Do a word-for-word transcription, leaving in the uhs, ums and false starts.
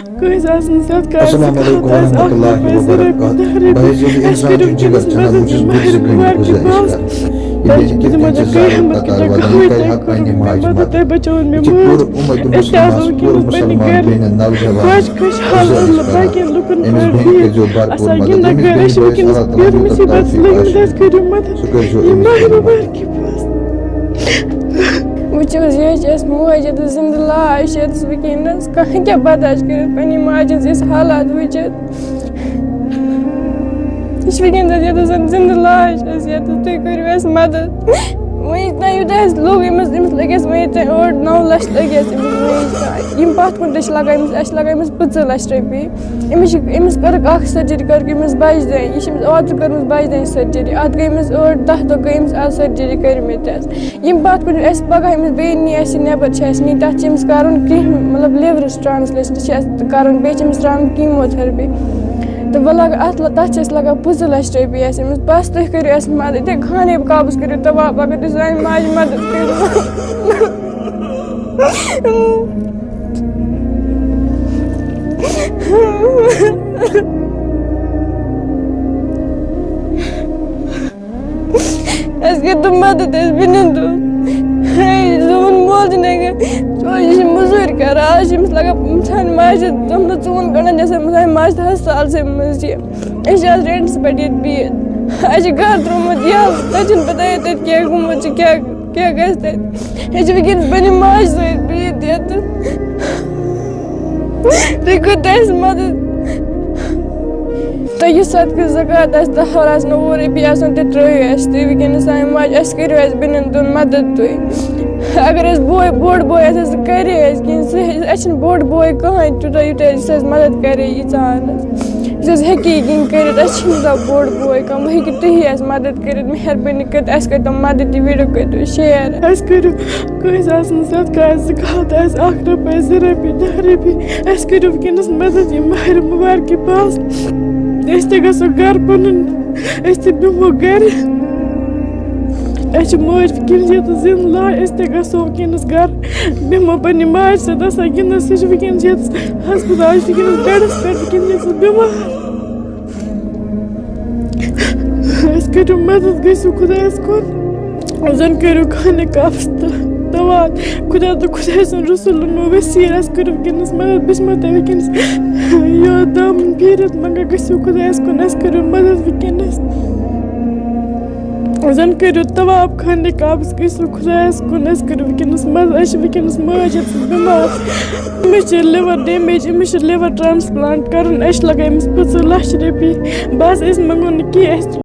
کٲنٛسہِ آسنَس یَتھ کَرِ السلام علیکم ورحمۃ اللہ وبرکاتہ۔ بہٕ حظ ییٚلہِ اِنسان چھُ جِگر ژھٕنان، بہٕ چھُس بٔتھِ سۭتۍ گٔنٛڈِتھ گُزٲرِش کران۔ ییٚلہِ یہِ کِتھ کٔنۍ چھِ زالُن قطار واتان، یہِ کَرِ ہا پنٛنہِ ماجہِ مدد۔ یہِ چھِ پوٗرٕ اُمت مُسلمانَس، پوٗرٕ مُسلمان بیٚنٮ۪ن، نوجوان گُزٲرِش کران، أمِس بیٚنہِ کٔرۍزیو بھرپوٗر مدد۔ أمِس بیٚنہِ ہیٚکہِ نہٕ اللہ تعالیٰ ہَن توفیٖق عطا فرمٲیِتھ، سُہ کٔرۍزیو أمِس بیٚنہِ مدد۔ وٕچھِو حظ، یہِ حظ چھِ اَسہِ موج ییٚتَس زِندٕ لاش ییٚتَس وٕنکیٚنَس۔ کانٛہہ ہیٚکیٛاہ برداش کٔرِتھ پنٛنہِ ماجہِ ہِنٛز یِژھ حالات وٕچھِتھ؟ یہِ چھِ وٕنکیٚنَس ییٚتَس زَن زِندٕ لاش اَسہِ ییٚتَس۔ تُہۍ کٔرِو اَسہِ مَدَد۔ وۄنۍ یُس نہ یوٗتاہ اَسہِ لوٚگ أمِس، أمِس لٔگۍ اَسہِ وۄنۍ ییٚتہِ اورٕ نَو لَچھ لٔگۍ اَسہِ أمِس وۄنۍ۔ یِم پَتھ کُن تہِ چھِ لَگان أمِس، اَسہِ چھِ لَگان أمِس پٕنٛژٕہ لَچھ رۄپیہِ۔ أمِس چھِ، أمِس کٔرٕکھ اَکھ سٔرجٔری کٔرٕکھ أمِس بَجہِ زَنہِ۔ یہِ چھِ أمِس اوترٕ کٔرمٕژ بَجہِ زَنہِ سٔرجٔری۔ اَتھ گٔے أمِس ٲٹھ دَہ دۄہ گٔے أمِس آز سٔرجٔری کٔرمٕتۍ اَسہِ۔ یِم پَتھ کُن اَسہِ پَگاہ أمِس بیٚیہِ نی اَسہِ یہِ نٮ۪بَر چھِ اَسہِ نِنۍ، تَتھ چھِ أمِس کَرُن کینٛہہ، مطلب، liver transplant چھِ اَسہِ کَرُن، بیٚیہِ چھِ أمِس ترٛاوُن chemotherapy۔ تہٕ وۄنۍ لَگہٕ اَتھ، تَتھ چھِ اَسہِ لَگان پٕنٛژٕہ لَچھ رۄپیہِ اَسہِ أمِس۔ بَس تُہۍ کٔرِو اَسہِ مَدَد، یِتھَے خانٕے کابَس کٔرِو تَباہ، پَگاہ تُہۍ سانہِ ماجہِ مَدَد کٔرِو۔ اَسہِ کٔرۍ تو مدد، اَسہِ بیٚنٮ۪ن دۄن۔ ہے، سون مول چھُنہٕ ہٮ۪کان، سون، یہِ چھِ مٔزوٗرۍ کران، آز چھِ أمِس لگان سانہِ ماجہِ دۄن ہَتَن ژوٗن کَڑان، یۄس سانہِ ماجہِ تہِ ہسپتالسٕے منٛز چھِ۔ أسۍ چھِ آز rentس پٮ۪ٹھ ییٚتہِ بِہِتھ۔ اَسہِ چھِ گرٕ ترٛوومُت یَلہٕ، تَتہِ چھِنہٕ پَتہ تَتہِ کیٛاہ گوٚمُت چھُ، کیٛاہ، کیٛاہ گژھِ تَتہِ۔ أسۍ چھِ وٕنکیٚنَس پنٛنہِ ماجہِ سۭتۍ بِہِتھ ییٚتہِ۔ تُہۍ کٔرِو اَسہِ مدد۔ تۄہہِ یُس صدقہٕ زکوٰۃ آسہِ، دَہ رۄپیہِ آسَن، تہِ ترٛٲیِو اَسہِ تُہۍ وٕنکیٚنَس سانہِ ماجہِ۔ اَسہِ کٔرِو اَسہِ بیٚنٮ۪ن دۄن مدد تُہۍ۔ اگر اَسہِ بوے، بوٚڑ بوے آسہِ ہا، سُہ کَرِ ہے اَسہِ کِہیٖنۍ۔ سُہ، اَسہِ چھِنہٕ بوٚڑ بوے کٕہٕنۍ تیوٗتاہ، یوٗتاہ یُس اَسہِ مدد کَرِ ہے ییٖژاہ ہَن۔ یُس اَسہِ ہیٚکہِ یہِ کِہیٖنۍ کٔرِتھ، اَسہِ چھِنہٕ تیوٗتاہ بوٚڑ بوے کانٛہہ۔ وۄنۍ ہیٚکِو تُہی اَسہِ مدد کٔرِتھ، مہربٲنی کٔرِتھ اَسہِ کٔرۍتو مدد، یہِ video کٔرۍتو share۔ اَسہِ کٔرِو کٲنٛسہِ آسنَس یَتھ کَرِ زکوٰۃ آسہِ، اَکھ رۄپَے، زٕ رۄپیہِ، دَہ رۄپیہِ، اَسہِ کٔرِو وٕنکیٚنَس مدد یہِ ماہِ مُبارکہِ پانَس۔ أسۍ تہِ گژھو گَرٕ پَنُن، أسۍ تہِ بیٚہمو گَرِ۔ اَسہِ چھِ مٲج وٕنکیٚنَس ییٚتَس زِندٕ لاش، أسۍ تہِ گژھو وٕنکیٚنَس گَرٕ، بیٚہمو پنٛنہِ ماجہِ سۭتۍ، آسان گِنٛدان۔ سُہ چھِ وٕنکیٚنَس ییٚتَس ہسپتال، یہِ چھِ وٕنکیٚنَس bed-س پٮ۪ٹھ وٕنکیٚنَس ییٚتَس بٮ۪مار۔ اَسہِ کٔرِو مدد، گٔژھِو خۄدایَس کُن۔ زَن کٔرِو خانہِ کعبَس تہٕ طواف۔ خۄدا تہٕ خۄداے سُنٛد رسول یِمو وسیٖلہٕ اَسہِ کٔرِو وٕنکیٚنَس مدد۔ بہٕ چھَس مےٚ تۄہہِ وٕنکیٚنَس یہِ دامن پھیٖرِتھ منٛگان، گٔژھِو خۄدایَس کُن، اَسہِ کٔرِو مدد وٕنکیٚنَس۔ زَن کٔرِو طواف خانہِ کعبَس، گٔژھِو خۄدایَس کُن، اَسہِ کٔرِو وٕنکیٚنَس مدد۔ اَسہِ چھِ وٕنکیٚنَس ماجہِ بٮ۪مار، أمِس چھِ liver damage، أمِس چھِ liver transplant کَرُن، اَسہِ چھِ لَگان أمِس پٕنٛژٕہ لَچھ رۄپیہِ۔ بَس، أسۍ منٛگو نہٕ کینٛہہ، اَسہِ